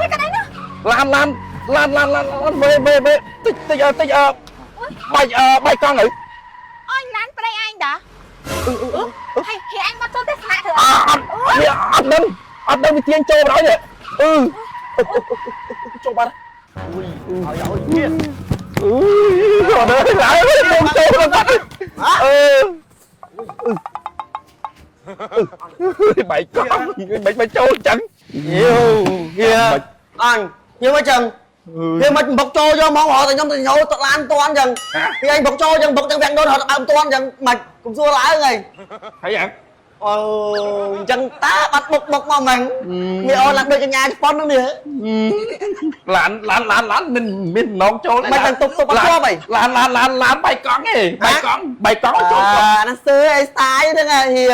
នេះកណ្ដាលណា ឡានឡានឡានឡានឡានឡានវេវេវេតិចតិចអឺតិចអឺបែកអឺបែកកង់ហើយ អញឡានប្រៃឯងតាហើយគេឯងមកចូលទេសនាធ្វើ អត់វាអត់ដឹងអត់ដឹងវាទាញចូលបណ្ដោយនេះអឺចូលបាត់ អុយឲ្យឲ្យទៀត អឺអត់ដឹងឡើយមកចូលបាត់អឺបែកកង់បែកបែកចូលចឹង យូហៀអញហៀមកចឹងហៀមកបុកចូលយកហ្មងរហតែខ្ញុំទៅញោទៅឡានតាន់ចឹងពីអញបុកចូលចឹងបុកចឹងវាំងដូនរហតែបើតាន់ចឹងមិនកុំសួរឡើងហី ហើយអ่ะ អូអញ្ចឹងតាបាត់បុកបុកមកហ្មងមានអូនឡើងដូចកញ្ញាជប៉ុនហ្នឹងនេះ ឡានឡានឡានឡានមិនមាននងចូល មិនទាំងទុកទុកអត់ជាប់អី ឡានឡានឡានឡានបែកកង់ទេបែកកង់បែកកង់ចូល អាហ្នឹងសើអីស្ទាយហ្នឹងហៀ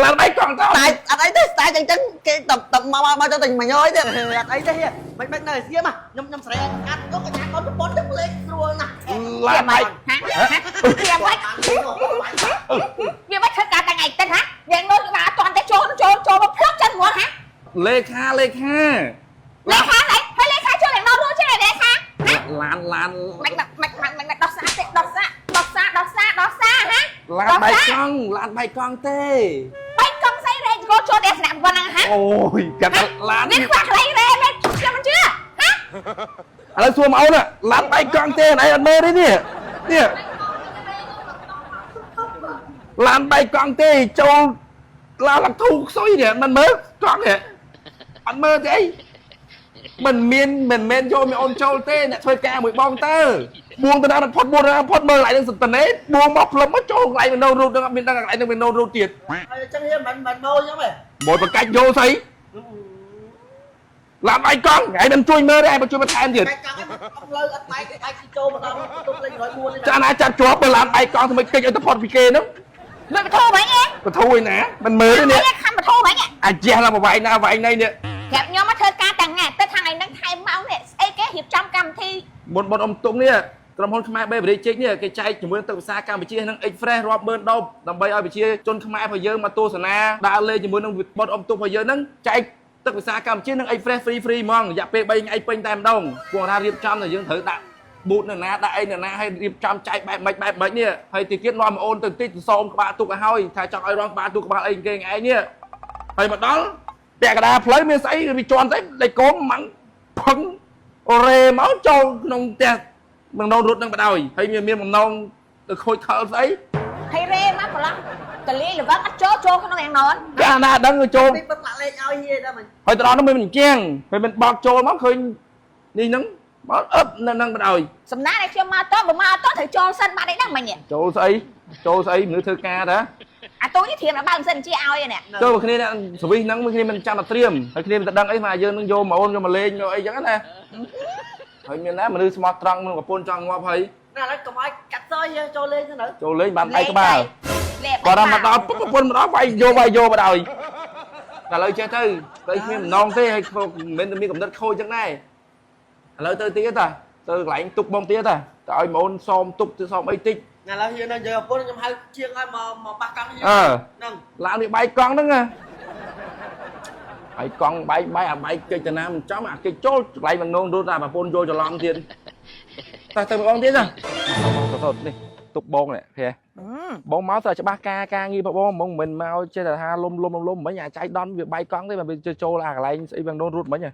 ឡានបែកកង់តើ ស្ទាយអត់អីទេស្ទាយចឹងចឹងគេតតមកមកទៅតែមកញយទេអត់អីទេហៀមិនមិននៅសៀមខ្ញុំខ្ញុំស្រែកាត់កញ្ញាកូនជប៉ុនទៅលេខស្រួលណាស់ ឡានបែក ហាវាមិនវាមិនធ្វើការតែថ្ងៃតិចហាយ៉ាងនោះគេអត់តាន់ទេចូលចូលចូលមកផ្លុកចឹងហ្មងហា លេខាលេខា លេខាណៃហើយលេខាចូលយ៉ាងនោះរួចទេលេខាហា ឡានឡាន មិនមិនមិនមិនដោះសាទេដោះសាដោះសាដោះសាដោះសាហា ឡានបែកកង់ឡានបែកកង់ទេ បែកកង់ស្អីរែកចូលទេសនាប៉ុណ្ណឹងហា អូយកាត់ឡាន នេះខ្វះកន្លែងរែមែនខ្ញុំមិនជឿហា ឥឡូវសួរមកអូនឡានបែកកង់ទេអីអត់មើលទេនេះនេះឡានបែកកង់ទេចូលឡានឡើងធូរខ្សុយនេះមិនមើលកង់នេះអត់មើលទេអីមិនមានមិនមែនយកមីអូនចូលទេអ្នកធ្វើការមួយបងទៅបួងទៅដល់ផុតបួងទៅផុតមើលកន្លែងនឹងសន្តនេបួងមកផ្លឹមមកចូលកន្លែងនៅរូតនឹងអត់មានដឹងកន្លែងនឹងមាននៅរូតទៀត ហើយអញ្ចឹងហៀមិនមិនមកអញ្ចឹងទេ មួយប្រកាច់យកស្អីឡានបែកកង់ឯងមិនជួយមើលទេឯងមកជួយបន្ថែមទៀត បែកកង់អត់ផ្លូវអត់បែកបែកចូលមកដល់ទុកលេខ104នេះ ចាណាចាប់ជាប់បើឡានបែកកង់ធ្វើម៉េចគេចឲ្យទៅផុតពីគេហ្នឹង លួចបធូហ្មងឯង បធូរឯណាមិនមើលទេនេះ ខំបធូហ្មង អាជះឡើងបវាយណាវាយណៃនេះ ប្រាប់ខ្ញុំមកធ្វើការតែថ្ងៃទៅថ្ងៃហ្នឹងថែមម៉ោងនេះស្អីគេរៀបចំកម្មវិធី មុនបុនអ៊ំទុំនេះក្រុមហ៊ុនខ្មែរបេបរីជិកនេះគេចែកជាមួយនឹងទឹកភាសាកម្ពុជានិង Express រាប់ម៉ឺនដបដើម្បីឲ្យប្រជាជនខ្មែររបស់យើងមកទស្សនាដើរលេងជាមួយនឹងបុនអ៊ំទុំរបស់យើងហ្នឹងចែកទឹកភាសាកម្ពុជានិង Express free free ហ្មងរយៈពេល3ថ្ងៃពេញតែម្ដងពួកថារៀបចំតែយើងត្រូវដាក់បូតនៅណាដាក់អីនៅណាឲ្យរៀបចំចែកបែបម៉េចបែបម៉េចនេះហើយទីទៀតនាំអូនទៅតិចទៅសូមក្បាលទុកឲ្យហើយថាចង់ឲ្យរងក្បាលទុកក្បាលអីគេឯងនេះហើយមកដល់ពាក់កណ្ដាលផ្លូវមានស្អីវាជន់ស្អីលេខកងម៉ាំងផឹងរេមកចូលក្នុងផ្ទះបំណងរត់នឹងបដ ாய் ហើយមានមានបំណងទៅខូចខលស្អី ហើយរេមកប្រឡោះតលីល្វឹងអត់ចូលចូលក្នុងយ៉ាងណន ចាណាដឹងទៅចូល ពីបិទលាក់លេខឲ្យហៀដែរមិញ ហើយទៅដល់នោះមានអញ្ចឹងហើយមិនបោកចូលមកឃើញនេះហ្នឹងមកអឹបនៅនឹងបដ ாய் សំណាងតែខ្ញុំមកតបើមកតត្រូវចូលសិនបាត់អីហ្នឹងមិញ ចូលស្អីចូលស្អីមនុស្សធ្វើការតា អាទូនេះត្រៀមដល់បើមិនសិនជាឲ្យនេះ ចូលមកគ្នាអ្នកសវិសហ្នឹងមួយគ្នាមិនចាំតែត្រៀមហើយគ្នាមិនទៅដឹងអីមកយើងនឹងយកមកអូនយកមកលេងយកអីចឹងណាហើយមានណាមនុស្សស្មោះត្រង់នឹងប្រពន្ធចង់ងាប់ហើយ ណាឥឡូវកុំឲ្យកាត់សយចូលលេងទៅនៅ ចូលលេងបានឯក្បាល លេ គាត់ដល់មកដល់ពុកប្រពន្ធមកដល់វាយយកវាយយកមកដល់តែឥឡូវចេះទៅទៅគ្មានបំណងទេហើយមិនមែនមានកំណត់ខូចចឹងដែរឥឡូវទៅទៀតតាទៅកន្លែងទុកបងទៀតតាទៅឲ្យម៉ូនសមទុកទៅសមអីតិច ណាឥឡូវហៀនៅនិយាយប្រពន្ធខ្ញុំហៅជាងឲ្យមកមកប៉ះកង់ហៀ អឺ ហ្នឹង ឡានវាបែកកង់ហ្នឹងណាបែកកង់បែកបែកអាបែកកិច្ចតាណាមិនចំអាកិច្ចចូលកន្លែងបំណងរត់អាប្រពន្ធយកច្រឡំទៀតតែទៅបងទៀតណាទៅនេះទុកបងនេះភេបងមកទៅច្បាស់ការការងាររបស់បងហ្មងមិនមកចេះតែថាលុំលុំលុំមិញអាចៃដនវាបែកកង់ទេបើវាចូលអាកន្លែងស្អីបងដូនរត់មិញហ៎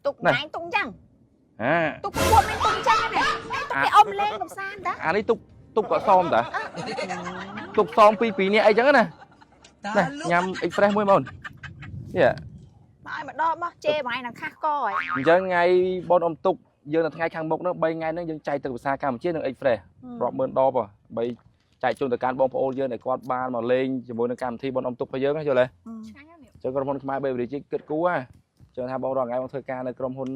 ទុកណៃទុកចឹង អា ទុកពួតមានទុកចឹងនេះទុកគេអុំលេងកំសាន្តតា អានេះទុកទុកក៏សមតាទុកសមពីពីរនាក់អីចឹងណាណាញ៉ាំ Express មួយបងនេះ មកឲ្យមកដកមកជេរមកឯងនឹងខាស់កហ៎ អញ្ចឹងថ្ងៃបងអ៊ំទុកយើងនៅថ្ងៃខាងមុខនោះ3ថ្ងៃហ្នឹងយើងចែកទឹកភាសាកម្ពុជានិង Express រាប់ម៉ឺនដបបីចែកជូនទៅកាន់បងប្អូនយើងដែលគាត់បានមកលេងជាមួយនឹងកម្មវិធីបងអ៊ំទុករបស់យើងណាយល់ទេ ឆ្ងាញ់ណាស់ អញ្ចឹងក្រុមហ៊ុនខ្មែរបេវរីជីគិតគូរហ่ะចឹងថាបងរាល់ថ្ងៃបងធ្វើការនៅក្រុមហ៊ុន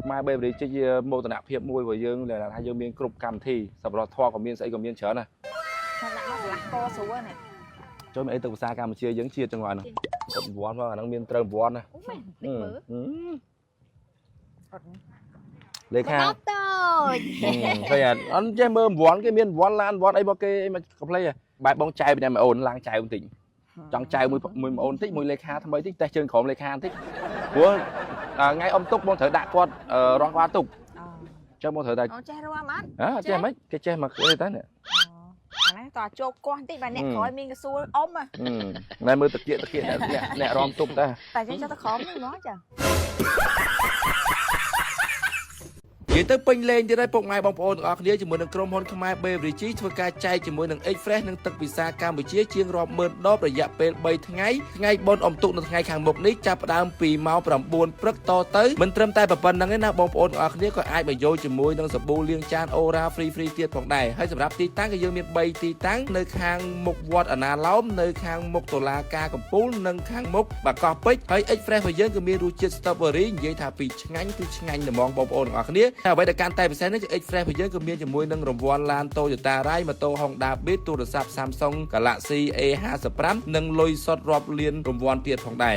ខ្មែរបេវរីជីជាមោទនភាពមួយរបស់យើងដែលថាយើងមានគ្រប់កម្មវិធីសម្រាប់ធម៌ក៏មានស្អីក៏មានច្រើនណា ដាក់មកឆ្លាស់កស្រួលនេះ ចូលមានអីទឹកភាសាកម្ពុជាយើងជាតិចឹងហ្នឹងអត់វ័នផងអាហ្នឹងមានត្រូវវ័នណា អូមែនតិចមើល លេខា មកតូច ឃើញអត់អត់ចេះមើលវ័នគេមានវ័នឡានវ័នអីរបស់គេអីមកកំភ្លេចបែបបងចែកម្នាក់មួយអូនឡើងចែបន្តិចចង់ចែមួយមួយអូនតិចមួយលេខាថ្មីតិចតេះជើងក្រោមលេខាបន្តិចព្រោះ ថ្ងៃអុំទុកបងត្រូវដាក់គាត់រងក្បាលទុកអញ្ចឹងបងត្រូវតែ អូចេះរួមអត់ ហ៎ចេះមិនគេចេះមកគេតែនេះ អាហ្នឹងតើជោគកោះបន្តិចបាទអ្នកក្រោយមានកសួលអុំ ណែមើលតាគៀកតាគៀកអ្នកអ្នករំទុកតែ តែចឹងចុះទៅក្រោមនេះហ្មងចា និយាយទៅពេញលេងទៀតហើយពុកម៉ែបងប្អូនទាំងអស់គ្នាជាមួយនឹងក្រុមហ៊ុនខ្មែរ Beverage ធ្វើការចែកជាមួយនឹង X Fresh និងទឹកពិសាកម្ពុជាជាងរាប់ម៉ឺនដបរយៈពេល3ថ្ងៃថ្ងៃបុណ្យអុំទូកនៅថ្ងៃខាងមុខនេះចាប់ផ្ដើមពីម៉ោង9ព្រឹកតទៅមិនត្រឹមតែប៉ុណ្្នឹងទេណាបងប្អូនទាំងអស់គ្នាក៏អាចមកយកជាមួយនឹងសាប៊ូលាងចាន Aura Free Free ទៀតផងដែរហើយសម្រាប់ទីតាំងក៏យើងមាន3ទីតាំងនៅខាងមុខវត្តអនាឡោមនៅខាងមុខតុលាការកំពូលនិងខាងមុខបាកោះពេជ្រហើយ X Fresh របស់យើងក៏មានរសជាតិ Strawberry និយាយថាពីឆ្ងាញ់គឺឆ្ងាញ់ហ្មងបងប្អូនទាំងអស់គ្នាហើយអ្វីដែលកាន់តែពិសេសនេះគឺ X Fresh របស់យើងក៏មានជាមួយនឹងរង្វាន់ឡាន Toyota Rai ម៉ូតូ Honda Beat ទូរស័ព្ទ Samsung Galaxy A55 និងលុយសុទ្ធរាប់លានរង្វាន់ទៀតផងដែរ។